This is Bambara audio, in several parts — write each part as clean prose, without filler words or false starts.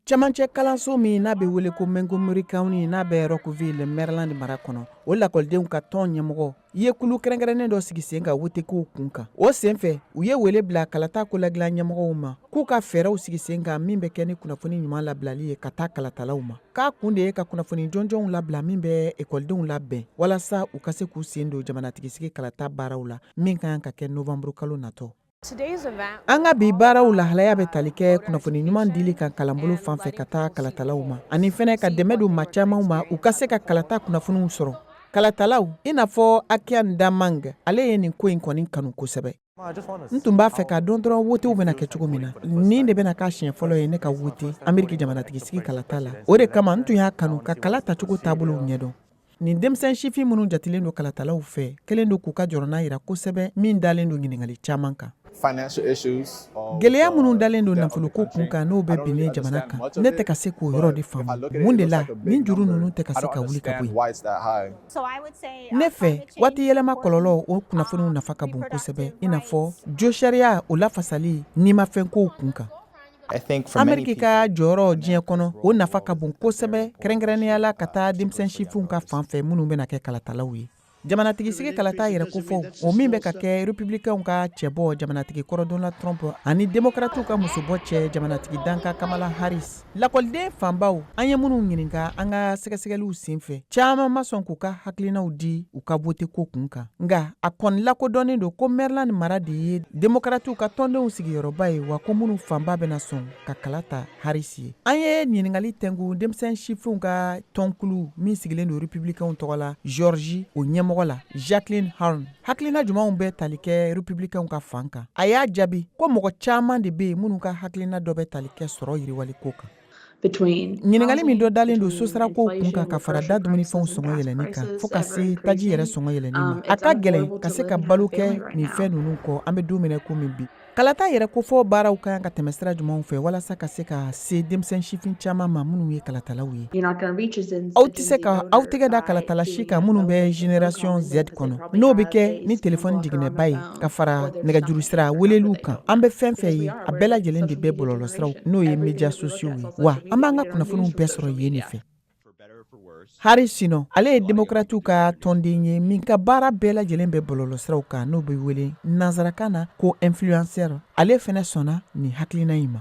Camancɛ kalanso min n'a bɛ wele ko Montgomery County, n'a bɛ Rockville, Maryland mara kɔnɔ, o lakɔlidenw ka tɔn ɲɛmɔgɔ ye kulu kɛrɛnkɛrɛnnen dɔ sigi sen kan wotekow kun kan. O senfɛ, u ye wele bila kalata koladilan ɲɛmɔgɔw ma k'u ka fɛɛrɛw sigi sen kan min bɛ kɛ ni kunnafoni ɲuman labilali ye ka taa kalatalaw ma, k'a kun de ye ka kunnafoni jɔnjɔnw labila min bɛ ekɔlidenw labɛn walasa u ka se k'u sen don jamanatigisigi kalata baaraw la min ka kan ka kɛ novanburu kalo natɔ. An ka bi baaraw lahalaya bɛ tali kɛ kunnafoni ɲuman dili kan kalanbolo fan fɛ ka taa kalatalaw ma, ani fɛnɛ ka dɛmɛ don maa caman ma u ka se ka kalata kunnafoniw sɔrɔ. Kalatalaw i n'a fɔ Akian Damang, ale ye nin ko in kɔni kanu kosɛbɛ. N tun b'a fɛ k'a dɔn dɔrɔn wotew bɛna kɛ cogo min na. Nin de bɛna k'a siɲɛ fɔlɔ ye ne ka wote Ameriki jamanatigisigi kalata la. O de kama n tun y'a kanu ka kala tacogo taabolow ɲɛdɔn. Nin denmisɛn sifin minnu jatilen don kalatalaw fɛ kɛlen don k'u ka jɔrɔna yira kosɛbɛ min dalen don ɲininkali caman kan. Gɛlɛya minnu dalen don nafoloko kun kan, n'o bɛ binnen jamana kan, ne tɛ ka se k'o yɔrɔ de faamu. Mun de la nin juru ninnu tɛ ka se ka wuli ka bɔ yen? Ne fɛ, waati yɛlɛma kɔlɔlɔ, o kunnafoniw nafa ka bon kosɛbɛ, i n'a fɔ josariya, o lafasali nimafɛnkow kun kan. Ameriki ka jɔyɔrɔ diɲɛ kɔnɔ, o nafa ka bon kosɛbɛ, kɛrɛnkɛrɛnnenya la ka taa denmisɛn sifinw ka fan fɛ minnu bɛna kɛ kalatalaw ye. Jamanatigisigi kalata yɛrɛ kofɔ, o min bɛ ka kɛ Republicainw ka cɛbɔ jamanatigi kɔrɔ Donald Trump ani Demokratiw ka musobɔ cɛ jamanatigi dankan Kamala Harris, lakɔliden fanbaw an ye minnu ɲininka an ka sɛgɛsɛgɛliw senfɛ, caman ma sɔn k'u ka hakilinaw di u ka wote ko kun kan. Nka a kɔni lakodɔnnen don ko Maryland mara de ye Demokratiw ka tɔndenw sigiyɔrɔba ye, wa ko minnu fanba bɛna sɔn ka kala ta Harris ye. An ye ɲininkali tɛnku denmisɛn sifinw ka tɔnkulu min sigilen don Republicainw tɔgɔ la Georgie, o ɲɛmɔgɔ la Jacqueline Horn, hakilina jumɛnw bɛ tali kɛ Republicainw ka fan kan. A y'a jaabi ko mɔgɔ caman de bɛ yen minnu ka hakilina dɔ bɛ tali kɛ sɔrɔ yiriwali ko kan. Ɲininkali min dɔ dalen don sosarakow kun kan ka fara da dumunifɛnw sɔngɔ yɛlɛnni kan fo ka se taji yɛrɛ sɔngɔ yɛlɛnni ma, a ka gɛlɛn ka se ka balo kɛ nin fɛn ninnu kɔ an bɛ don min na komi bi. Kalata yɛrɛ kofɔ baaraw ka kan ka tɛmɛ sira jumɛnw fɛ walasa ka se ka se denmisɛn sifin caman ma minnu ye kalatalaw ye? Aw tɛ se ka aw tɛgɛ da kalatala si kan minnu bɛ Génération Z kɔnɔ, n'o bɛ kɛ ni telefɔni jiginɛba ye ka fara nɛgɛjuru sira weleliw kan. An bɛ fɛn fɛn ye, a bɛɛ lajɛlen de bɛ bɔlɔlɔsiraw, n'o ye médias sociaux ye, wa an b'an ka kunnafoniw bɛɛ sɔrɔ yen de fɛ. Harry Sino, ale ye Demokratiw ka tɔnden ye min ka baara bɛɛ lajɛlen bɛ bɔlɔlɔsiraw kan, n'o bɛ wele nansarakan na ko influenceur, ale fɛnɛ sɔnna nin hakilina in ma.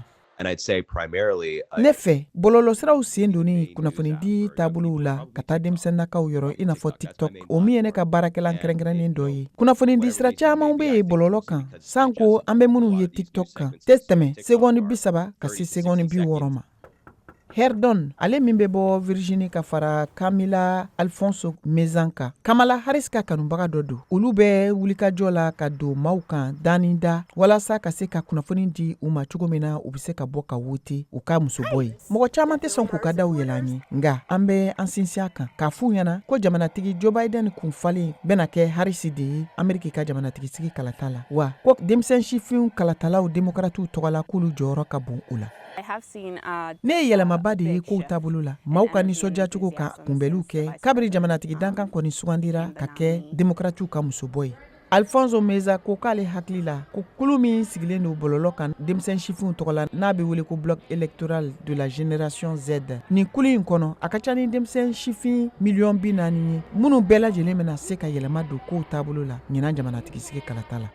Ne fɛ, bɔlɔlɔsiraw sen donni kunnafonidi taabolow la ka taa denmisɛnninnakaw yɔrɔ, i n'a fɔ TikTok, o min ye ne ka baarakɛlan kɛrɛnkɛrɛnnen dɔ ye. Kunnafonidi sira caman bɛ yen bɔlɔlɔ kan, sanko an bɛ minnu ye TikTok kan, tɛ tɛmɛ seconde 30 ka se seconde 60 ma. Herdon, ale min bɛ bɔ Virginie ka fara Camila Alfonso Mezan kan, Kamala Harris ka kanubaga dɔ don, olu bɛ wulikajɔ la ka don maaw kan da ni da walasa ka se ka kunnafoni di u ma cogo min na u bɛ se ka bɔ ka wote u ka musobɔ ye. Mɔgɔ caman tɛ sɔn k'u ka daw yɛlɛ an ye, nka an bɛ an sinsin a kan k'a f'u ɲɛna ko jamanatigi Joe Biden kun falen bɛna kɛ Harris de ye Ameriki ka jamanatigisigi kalata la, wa ko denmisɛn sifinw kalatalaw Demokratiw tɔgɔ la, k'olu jɔyɔrɔ ka bon o la. Ne ye yɛlɛmaba de ye kow taabolo la, maaw ka nisɔndiyacogo ka kunbɛnliw kɛ kabiri jamanatigi dankan kɔni sugandira ka kɛ Demokratiw ka musobɔ ye. Alfonso Meza ko k'ale hakili la ko kulu min sigilen don bɔlɔlɔ kan denmisɛn sifinw tɔgɔ la, n'a bɛ wele ko Bloc électoral de la Génération Z, nin kulu in kɔnɔ, a ka ca ni denmisɛn sifin miliyɔn 40 ye minnu bɛɛ lajɛlen bɛna se ka yɛlɛma don kow taabolo la ɲinan jamanatigisigi kalata la.